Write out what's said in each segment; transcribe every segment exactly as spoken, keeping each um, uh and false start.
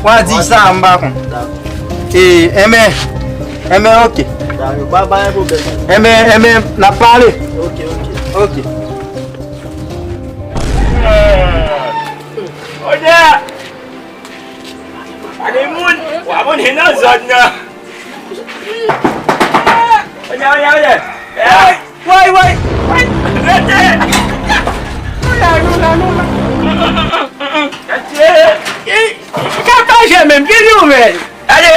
W a di sa, m pa konn. Dakò. E, enben, enben, oke. Dakò, pa, pa gen pwoblèm. Enben, enben, n ap pale. Oke, oke. Oke. Odè! Pa gen moun! W a abòne nan zòn nan! Odè, odè, odè! Ey! Woy, woy, woy! Rete! Nou la, nou la, nou la. Gade! Sa k pase menm? Ki nouvèl? Gade,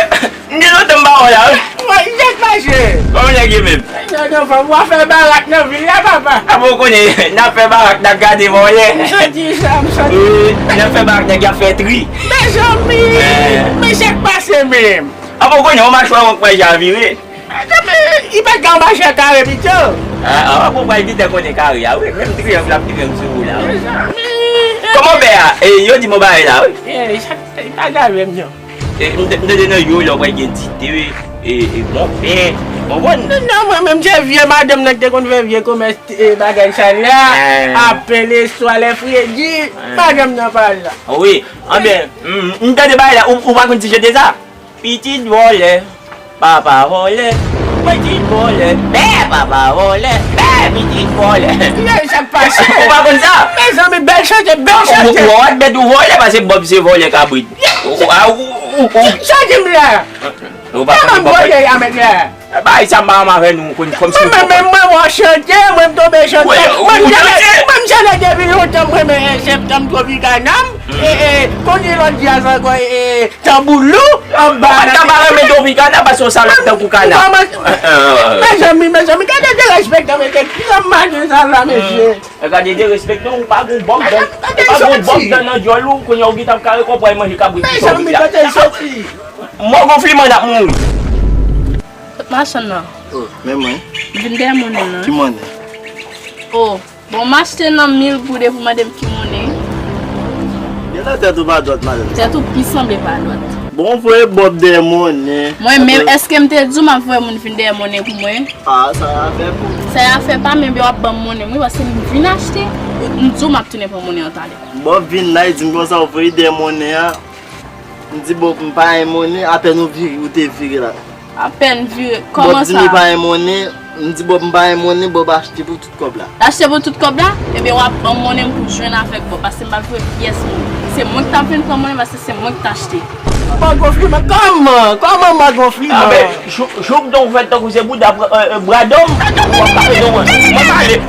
m gen lontan m pa wè w la, wi. Woy, sa k pase? Kòman nèg ye menm? Nèg anfòm, w ap fè barak nan vil la, papa. Apa w konnen, n ap fè barak, n ap gade vòlè. M santi sa, m santi. Wi, n ap fè barak, nèg y ap fè tri. Mezanmi! Eh. Men sa k pase menm? Apa w konnen, yon machwè wonk pa ja vire. Li pa t ka yon machwè kare pito. Ah, ah, bon, pral vite konnen kare a, wi. Menm triyang l ap triyang sou ou la, wi. Kòman pè a? E, yo di m yon bagay la, wi. Eh, sa, li pa grave, non. E, m te, m tande nan yo, lè w pral gen dite, wi. E, e, bon, e, bon, bon. Non, mwen menm, se vye madanm nan ki te konn fè vye komès, e, bagay sa la. Eh. Apele swa lè fredi, eh, madanm nan pa la. Wi, anben, m, m tande bagay la, ou, ou pa konn ti chante sa? Pitit vòlè, papa vòlè, pitit vòlè, bè papa vòlè, bè pitit vòlè. Sa k pase? Ou pa konn sa? Mezanmi, bèl chante, bèl chante. Ou, ou, ou pa t bèt ou vòlè, paske Bòb se vòlè kabrit. Ou, ou, a, ou, ou, ou. Sa di m la? Ou pa konn vòlè a, mèt la. Bagay sa m pa renmen avè nou, konn kòmsi. Mwen menm, mwen, mwen chante, mwen m tonbe chante. Mwen m chante, mwen m chante depi lontan, mwen renmen, e, Septanm Tropikana m. E, e, kounye lòt djaz ankò, e, e, Tanbou lou anba. Ou pa ta pa renmen Tropikana paske w salòp tankou kana. Mezanmi, mezanmi, gade derespektan, mesye. Ki jan maten sa la, mesye? Gade derespektan, ou pa gon bòb dan, ou pa gon bòb dan nan djòl ou, kounye a ou gentan ap kare kòb pou al manje kabrit ki sòti la. Mò gonfliman n ap mouri. Kot machann nan? Oh, men mwen. M vin dèyè monnen nan. Ki monnen? Oh. Bon, m achte nan mil goud epi w mande m ki monnen. Genlè tèt ou pa dwat, madanm. Tèt ou pi sanble pa dwat. Bon, voye bòb dèyè monnen. Mwen menm, èske m te di w m ap voye moun vin dèyè monnen pou mwen? Ah, sa y a fè pou. Sa y a fè pa, men yo ap ban m monnen m wi, paske m vin achte, m di w m ap tounen pran monnen an talè. Bòb vin la, li di m konsa, ou voye dèyè monnen an. M di, Bòb, m pa gen monnen, apèn ou vire, ou te vire la. Apèn vire, kòman sa? Bòb di m li pa gen monnen, m di, Bòb, m pa gen monnen, Bòb achte pou tout kòb la. L achte pou tout kòb la? Ebyen, w ap ban m monnen m pou jwenn avèk Bòb, paske m pa t voye pyès moun. Se mwen ki t ap vin pran monnen, paske se mwen ki t achte. Mò gonfliman, kòman? Kòman mò gonfliman? Ah, ben, jou, jou w fè tankou se bouda, euh, euh, bradòm, w ap pale de mwen. Mwen pale.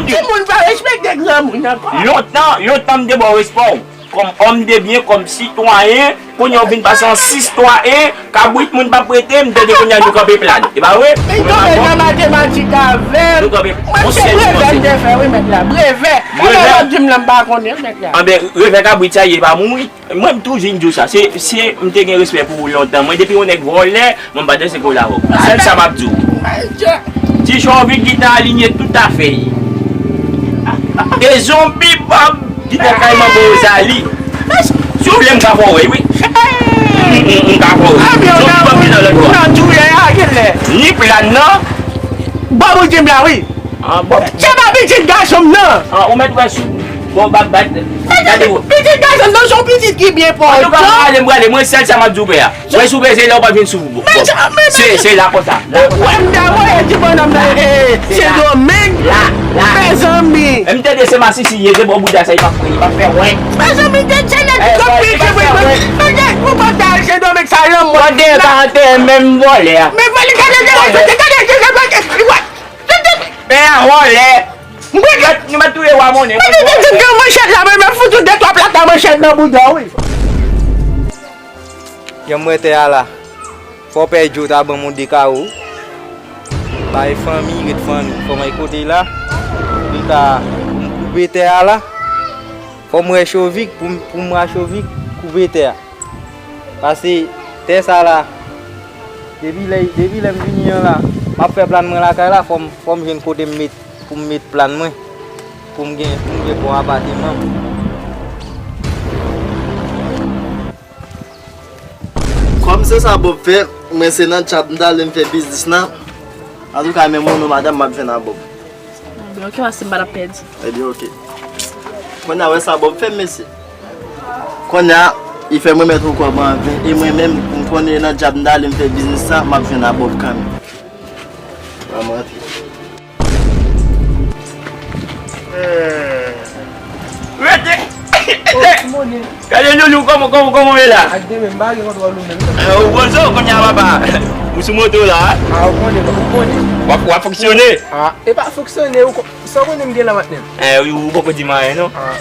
Timoun pa respekte granmoun ankò. Lontan, lontan m te ba w respè w. Kòm òm de byen, kòm sitwayen, kounye a w vin pase an sitwayen, kabrit moun p ap rete, m tande kounye a nou kanpe plan. E pa vre? Li tonbe nan matematik avè m. Nou kanpe. Mwen se brevè m te fè, wi, mèt la. Brevè. Brevè. Kòman w ap di m la m pa konnen, mèt la? Anben, revè kabrit sa ye pa mouri. Mwen, m toujou di w sa. Se, se, m te gen respè pou ou lontan. Mwen, depi yon nèg vòlè, mwen, m pa danse kòl avè w. Sèl sa m ap di w. Ti Chòvik gentan alinye tout afè l. E zonbi Bòb gentan kay manbo Rozali. Si w vle, m ka fè w wè, wi. M, m, m ka fè w wè. Zonbi Bòb gentan lòt bò. Ni plan nan. Bòb ou di m la, wi. Ah, Bòb. Se pa pitit gason m nan. Ah, ou mèt wè sou. Bon, bat, bat. Gade w. Pitit gason m nan, se yon pitit ki byen pòtan. Antouka, m prale, m prale. Mwen, sèl sa m ap di w, pè a. Mwen, si w bezwen lè, w pa vin sou Bòb. Se, se la konsa. La konsa. Wè m ta voye ti bonnonm nan, eh, Sendomeng. La, la. Mezanmi. M tande se masisi ye, se bò bouda sa, li p ap, li p ap fè wè. Mezanmi, gen chèlè ki konpli ki vre. Mezanmi, ou pa ta al Sendomeng sa, lanmò. Tande, pa antre menm vòlè a. Men vòlè, gade, gade, gade, gade, gade, gade. Pè a vòlè. Mwen, nou mèt touye w a monnen. Mwen, mwen, mwen, mwen, manchèt la, mwen, mwen fout ou de twa plat a manchèt nan bouda w, wi. Jan m wè tè a la. Fò Pè Djo ta ban m yon de kawo. Bay fanmi, ret fanmi. Fò m al kote la. Pou m ka, pou m koupe tè a la. Fò m wè Chovik, pou m, pou m wè Chovik, koupe tè a. Paske tè sa la, depi lè, depi lè m vini an la, m ap fè plan mwen lakay la, fò m, fò m jwenn kote m met, pou m met plan mwen, pou m gen, pou m gen bon apateman. Kòm se sa Bòb fè, mwen se nan tchat m t ale m fè biznis la. Antouka, men mwen non madanm m ap jwenn a Bòb. Ebyen, oke, paske m pa t ap pèdi. Ebyen, oke. Kounye a, wè sa Bòb fè m, mesye. Kounye a, li fè m remèt yon kòb an ven, e mwen menm, m konnen nan djab m t ale, m fè biznis sa, m ap jwenn a bòb kanmenm. Manman antre. Rete! Gade loulou, kòman, kòman, kòman w ye la? Ak demen, m pa gen kontwòl ou menm. Eh, ou poze w kounye a, papa. Ou sou moto la, a? A, ou konnen, ou konnen. W ap, w ap fonksyone? A, e pa fonksyone, ou ko-, sa w konnen m gen la matnen? Eh, ou, ou poko di m anyen, non? A,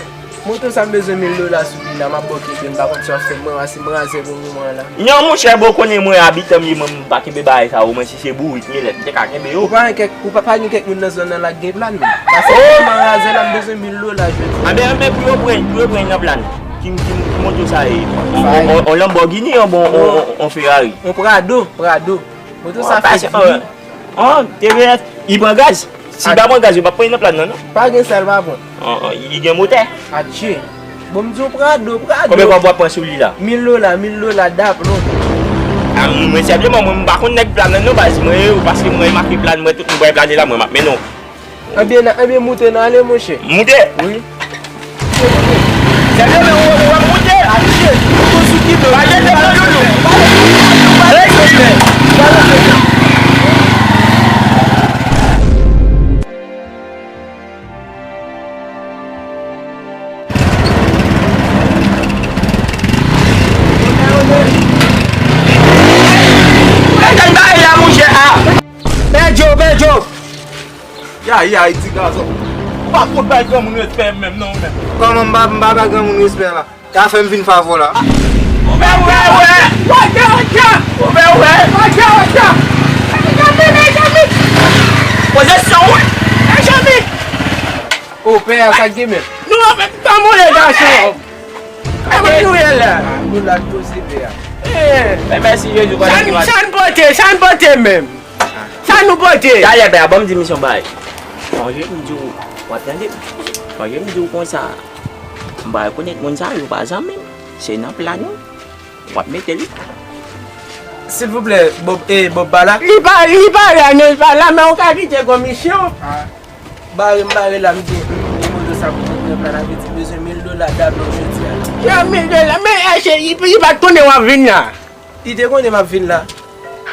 moto sa m bezwen mil dola sou li la, m ap bò kite, m pa konn sa w ap fè, m ranmase, m raze pou moman an la. Non, monchè, bon, konnen mwen, abitan m ye, mwen, m pa kenbe bagay sa yo, mwen, si se bourik, milèt, m te ka kenbe yo. Ou pa gen kèk, ou pa, pa gen kèk moun nan zòn nan la k gen plàn, menm? Paske m raze la, m bezwen mil dola jodi a. Anben, anben, pou yo pran, pou yo pran nan plàn. Ki, ki, ki moto sa ye? On, on, on Lamborghini, on, bon, on, on, on Ferrari? On Prado, Prado. Moto sa fè vre. An, T V F, li pran gaz? Si li pa pran gaz, yo p ap pran li nan plàn nan, non. Pa gen sa, l pa pran. An, an, li gen motè? Atchè. Bon, m di w Prado, Prado. Konbyen kòb w ap pran sou li la? Mil dola, mil dola, dap, non. A, mwen senpleman, mwen, m pa konn nèg plàn nan, non, baz. Mwen, paske mwen make plàn, mwen, tout moun bay plane la, mwen, m ap mennen w. Ebyen, na, ebyen, moute, n ale, monchè. Moute? Wi. Sèvye, men ou, ou ap moute? Atchè, moto sou ki do? Pa jete nan doudou. Pèdyo, pèdyo! Ya, ya, ti gason. Ou pa fout bay granmoun respè menm, non, ou menm. Kòman m pa, m pa bay granmoun respè la? Sa fè m vin favò la. Ouvè, ouvè, ouvè! Waka, waka! Ouvè, ouvè! Waka, waka! Mezanmi, mezanmi! Pozisyon, wi! Mezanmi! O, pè a, sa k gen menm? Nou anfèt tanbouye gason! Kòman nou ye la? A, nou la n poze pè a. Eh, men mèsi Jezi, konsa ki mal. Sa n pote, sa n pote menm. Sa nou pote? Talè, pè a, ban m di misyon bay. Sonje m di w, w ap tande m. Sonje m di w konsa, m pa rekonèt moun sa yo pa zanmi m. Se nan plan nou. W ap mete li. Silvouplè, Bob, eh, Bob pa la? Li pa, li pa la, non, li pa la, men ou ka kite komisyon. A. Bare m, bare la, m gen, m gen moto sa pou mwen pran plan avè ti bezwen mil dola dablo jodi a. Yo, mil dola, men èske li, li pa t konnen w ap vin la? Li te konnen m ap vin la.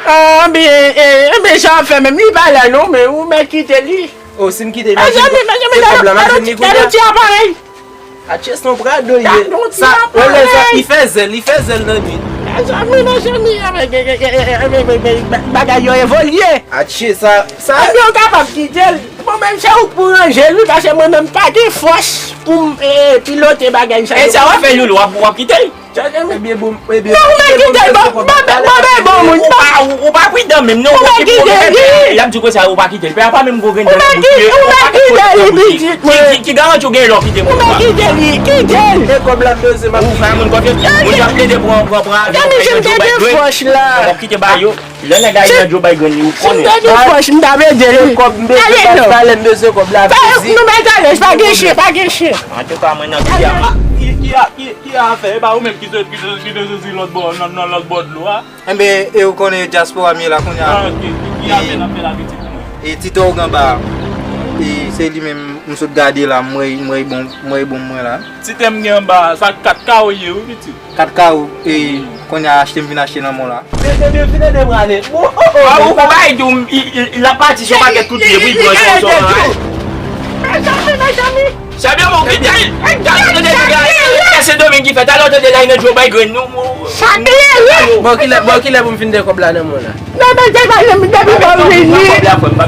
A, byen, e, e, men sa w ap fè menm, li pa la non, men ou mèt kite li. O, si m kite li, mezanmi, mezanmi, e kòb la, m ap jwenn li kounye a. Gade yon ti aparèy. Atchè, se yon Prado l ye. Sa, wè lè sa, li fè zèl, li fè zèl nan nwit. Mezanmi, mezanmi, bagay yo evolye. Atchè, sa, sa. Ebyen, ou kapab kite l. Bon, menm se ou k pou ranje l, wi, paske mwen menm pa gen fòs pou m, eh, pilote bagay sa yo. E sa w ap fè, Loulou, w ap, w ap kite l? Ebyen, bon, ebyen, non, ou mèt kite l, bon, bon, bon, bon, bon, moun. Ou pa, ou, ou pa pridan menm, non. Ou mèt kite l, wi. Y ap di w konsa, ou pa kite l. Pè a pa menm gwo grenn nan bouch li. Ou mèt kite l, wi, pitit mwen. Ki, ki, ki garanti w gen lè w kite moun? Ou mèt kite l, wi, kite l. E kòb la m bezwen, m ap kite. Ou fè moun konfyans. Moun yo ap plede pran, pran, pran avyon, fè yo Joe Biden. Fè m kite ba yo. Lè nèg a nan Joe Biden li, ou konnen. Si m te gen fòs, m t ap ede l. Kòb m bezwen, paske talè m bezwen kòb la fizik. Nou mèt ale, pa gen chen, pa gen chen. Antouka, mwen nan peyi a. Ki, ki, ki, ki afè? E pa ou menm ki sot, ki sot, ki te soti lòt bò, nan, nan lòt bò dlo a? Enben, e ou konnen dyaspora m ye la kounye a. A, ki, ki, ki afè n ap fè la pitit mwen? E ti tòg anba a. E se li menm, m sot gade la, m wè, m wè bon, m wè bon mwen la. Ti tè m gen anba a, sa kat kawo ye, wi, pitit. Kat kawo, e, kounye a achte m vin achte nan mò la. Men depi m fin ede prale. Bon, o, o, a, ou, ou bay di w, l ap pati sou pakèt kout pye, wi, pran sou, sou, mezanmi, mezanmi. Sèvye, bon, kite l. Talè w tande nèg la, e Sendomeng ki fè, talè w tande la, nan Joe Biden, nou, nou. Sa k ye, wi. Bon, kilè, bon, kilè pou m fin de kòb la nan mò la? Non, men se pa, depi Bob vini,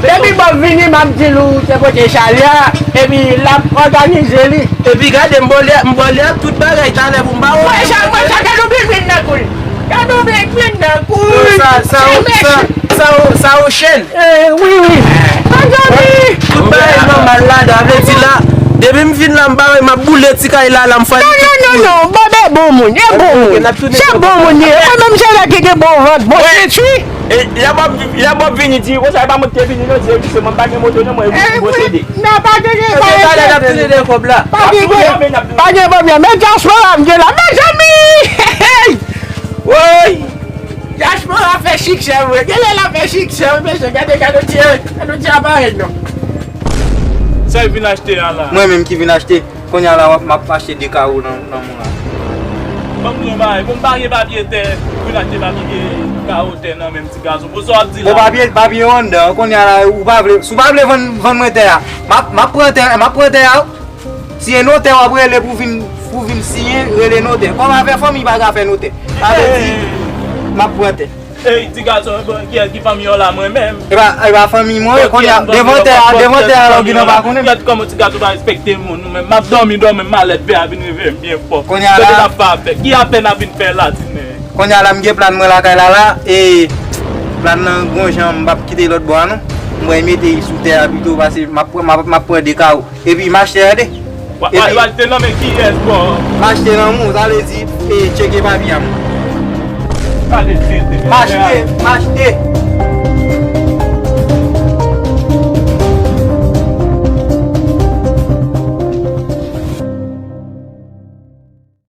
depi Bob vini, m ap di l ou te pote chalya, epi l ap òganize li. Epi gade, m bòlè, m bòlè ak tout bagay talè pou m ba ou. Mwen sa, mwen sa, gade yon bibin nan kou l. Gade yon bibin nan kou l. Sa, sa, sa, sa, sa, sa Ochen. Eh, wi, wi. Mezanmi. Tout bagay nòmal ladan, vle di la, depi m vin la, m bare, m ap boule ti kay la, la, m fè. Non, non, non, non, Bob e bon moun, e bon moun. Se bon moun ye. Mwen menm se nèg ki gen bon vant, bon teti. E lè Bob, lè Bob vini, di konsa, e pa mwen ki te vini, non, di, se mwen, m pa gen moto, non, mwen, e, mwen posede. Non, pa gen, pa gen pwoblèm. Pa gen pwoblèm, men dyaspora m gen la. Mezanmi! Woy! Dyaspora fè siksè, vre. Genlè l ap fè siksè, wi, mesye. Gade, gade yon ti, gade yon ti aparèy, non. Sa l vin achte a la? Mwen menm ki vin achte. Kounye a la, w ap, m ap achte de kawo nan, nan mwen la. Ban m di yon bagay, bon, m pa gen papye tè, pou vin achte papye kawo tè nan menm ti gason. Bon, sa w ap di la? Bon, papye, papye yo anndan, kounye a la, ou pa vle, si w pa vle vann, vann mwen tè a, m ap, m ap pran tè, m ap pran tè a. Si e notè w ap rele pou vin, pou vin siyen, rele notè. Kòm afè fanmi pa ka fè notè. Sa vle di, m ap pran tè. Ey, ti gason, bon, kiyès ki fanmi w la, mwen menm? E pa, e pa fanmi mwen, kounye a, devan tè a, devan tè a, lògin nan pa konnen. Gad kòman ti gason pa respekte moun, nou menm. M ap dòmi, dòmi, malèt, pè a vin rive m byen fò. Kounye a la, ki afè n ap vin fè la, timoun? Kounye a la, m gen plan mwen lakay la, la, e plan nan gon jan, m p ap kite lòt bò a, non. M pral mete sou tè a pito, pase m ap pran, m ap, m ap pran de kawo. Epi m achte, tande. Wa, wa, epi wa achte nan men kiyès, bò? M achte nan men w, sa vle di, e, tcheke papye a m. Pale tete. M achte, m achte.